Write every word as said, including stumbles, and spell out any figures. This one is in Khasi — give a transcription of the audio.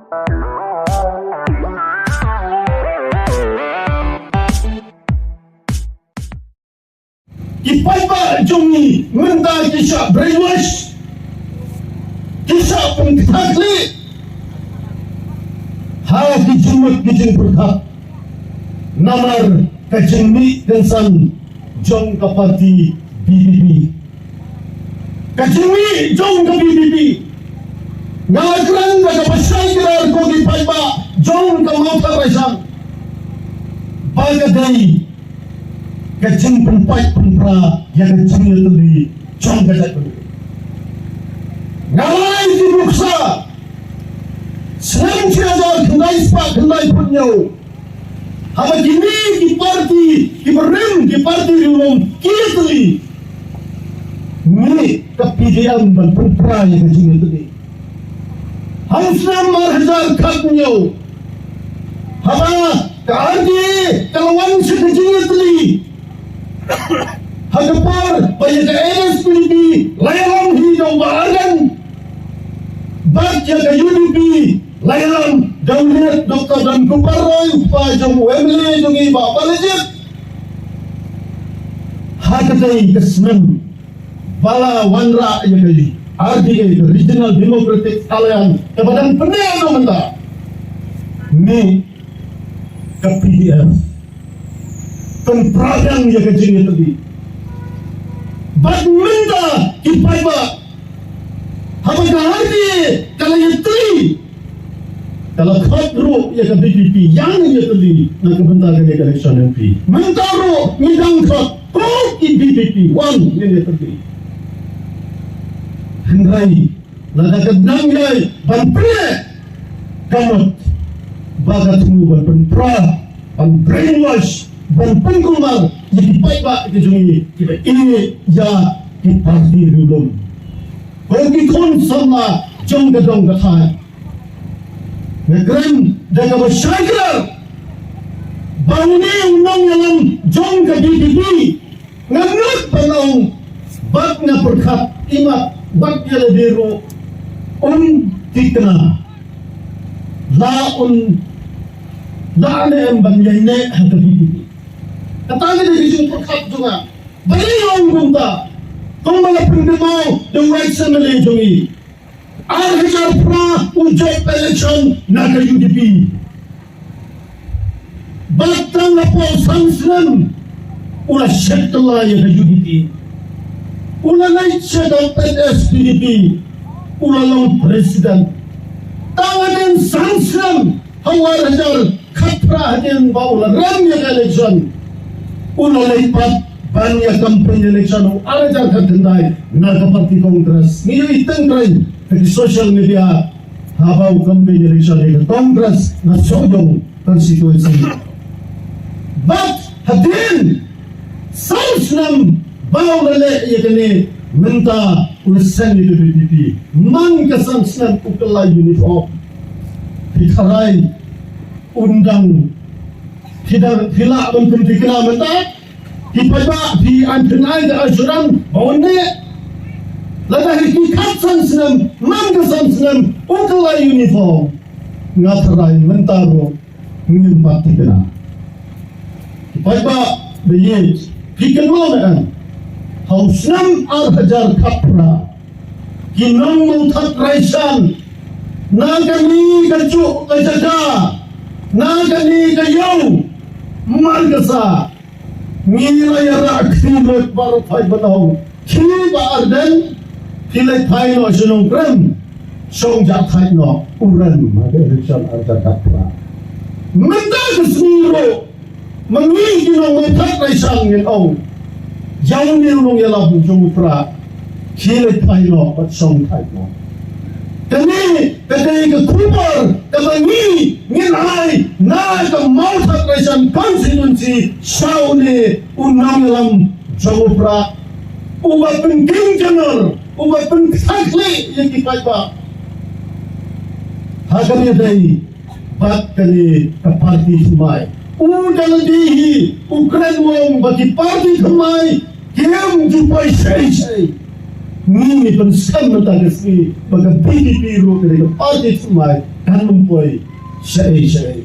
Ki paidbah jong ngi mynta ki shah brainwash, ki shah pynthakli ha ki jingmut ki jingpyrkhat namar ka jingmih kynsan jong ka parti B B P. Ka jingmih jong ka B B P. Nga kren da kaba shai kdar ko ki paidbah jong ka Mawthadraishan ba ka dei ka jingpynpait pynpra ïa ka jingïatylli jong ka jaitbynriew. Nga la ai ki nuksa snem shi hajar khyndai spah khyndai phew hynñiew. Haba kine ki parti, ki barim, ki parti riewlum ki ïatylli, ngi ka P D M ban pynpra ïa ka jingïatylli. Ha u snem ar hajar khathynñiew, haba ka R D A ka la wan sha ka jingïatylli, ha ka por ba ïa ka N S P D P la ïalam hi da u Bah Ardent bad ïa ka U D P la ïalam da u Lt Doctor Donkupar Roy, u kpa jong u M L A jong ngi Bah Balajied. Ha katei ka snem ba la wanrah ïa ka R D A, ka Regional Democratic Alliance, kaba dang pyneh noh mynta. Ngi ka P D F pynpra biang ïa ka jingïatylli. Bad mynta ki paidbah, haba ka R D A ka la ïatylli, ka la khot ruh ïa ka V P P ïa ka jingïatylli na ka bynta kane ka election M P. Mynta ruh ngi dang khot ko ki V P P, wan ngin ïatylli. Hynrei lada ka dang ïai ban pynleh, ka mut ba ka thmu ban pynpra, ban brainwash, ban pynkulmar ïa ki paidbah ki jong ngi kiba ïeit ïa ki parti riewlum. Ko ki khun samla jong ka dong ka thaiñ, nga kren da kaba shai kdar ba une u nongïalam jong ka V P P, nga ngeit ban ong bad nga pyrkhat, imat wat ïa lade ruh un thikna, la un, la ne em ban ïaineh ha ka V P P. Kata ka dei ka jingpyrkhat jong nga. Balei nga ong kumta? Kumba la pynkynmaw da u ex M L A jong ngi, ar hajar phra u jop election na ka U D P. Bad tang hapoh san snem u la shet kylla ïa ka U D P. U la leit sha ka N S P D P, u la long president. Tang hadien san snem, ha u ar hajar khatphra hadien ba u la rem ïa ka election, u la leit pat ban ïa campaign election ha u ar hajar khatkhyndai na ka party Congress. Ngi ïohi teng teng ha ki social media haba u campaign election ïa ka Congress na Sohiong constituency. Bad hadien san snem ba u la leh ïa kane, mynta u la seng ïa ka V P P. Man ka san snem u kylla uniform. Phi tharai un dang, phi dang, phi lah ban pynthikna mynta? Phi paidbah, phi, phin ai ka assurance ba un neh? Lada hi ki khatsan snem, man ka san snem u kylla uniform, nga tharai mynta ruh ngim pat thikna. Ki paidbah ba ïeit, phi kynmaw ne em, ha u snem ar hajar khatphra, ki nong Mawthadraishan na kane ka juh ka jaka, na kane ka ïew Markasa, ngi la ïarah kti lut baroh phai ban ong, phi Bah Ardent, phi leit phai noh sha Nongkrem, shong jah thait noh, u rem ha ka election ar hajar khatphra. Mynta ka sngi ruh, ma ngi ki nong Mawthadraishan ngin ong, ïa une u nongïalam jong u Prah, khie leit phai noh bad shong thait noh. Kane ka dei ka khubor kaba ngi ngin ai na ka Mawthadraishan constituency sha une u nongïalam jong u Prah, uba pynking jynjar, uba pynthakhleh ïa ki paidbah. Ha kane dei bad kane ka party thymmai. U da lade hi u kren u ong ba ki party thymmai kim ju poi shei shei. Ngi ngi pynskhem mynta ka sngi ba ka B J P ruh ka dei ka party thymmai, kan ym poi shaei shaei.